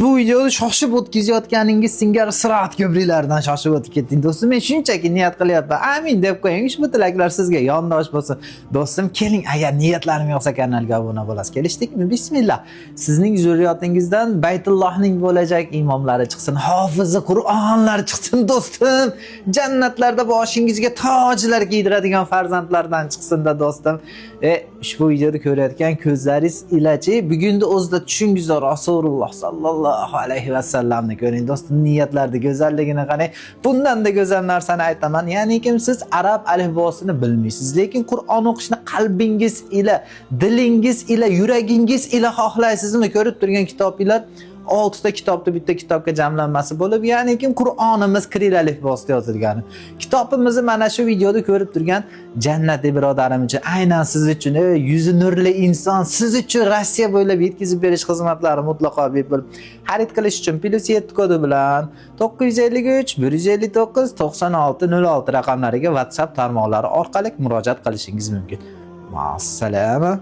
Bu videoni shoshib o'tkazayotganingiz singari sirat ko'priklaridan shoshib o'tib ketding, do'stim. Men shunchaki niyat qilyapman. Amin deb qo'ying. Ushbu tilaklar sizga yondosh bo'lsin. Do'stim, keling, agar niyatlarim yoqsa kanalga obuna bo'lasiz. Kelishdikmi? Bismillah. Sizning zurriyotingizdan Baytullohning bo'lajak imomlari chiqsin, hofizi Qur'onlar chiqsin, do'stim. Jannatlarda boshingizga tojlar kiydiradigan farzandlardan chiqsin-da, do'stim. Ushbu videoni ko'rayotgan ko'zlaringiz ilachi bugunni o'zida tushingizda Rasululloh sallallohu alayhi vasallamni ko'ring, do'stim, niyatlarni go'zalligini qarang. Bundan-da go'zal narsani aytaman. Ya'ni kim siz arab alifbosini bilmaysiz, lekin Qur'on o'qishni qalbingiz ila, dilingiz ila, yuragingiz ila xohlaysizmi? Ko'rib turgan kitoblar 6 ta kitobni bitta kitobga jamlanmasi bo'lib, ya'ni kim Qur'onimiz kiril alifbosida yozilgani. Kitobimizni mana shu videoda ko'rib turgan jannatli birodarim uchun, aynan siz uchun, yuzi nurli inson, siz uchun Rossiya bo'ylab yetkazib berish xizmatlari mutlaqo bepul. Xarid qilish uchun +7 kodi bilan 953 159 96 06 raqamlariga WhatsApp tarmoqlari orqali murojaat qilishingiz mumkin. Ma'assalama.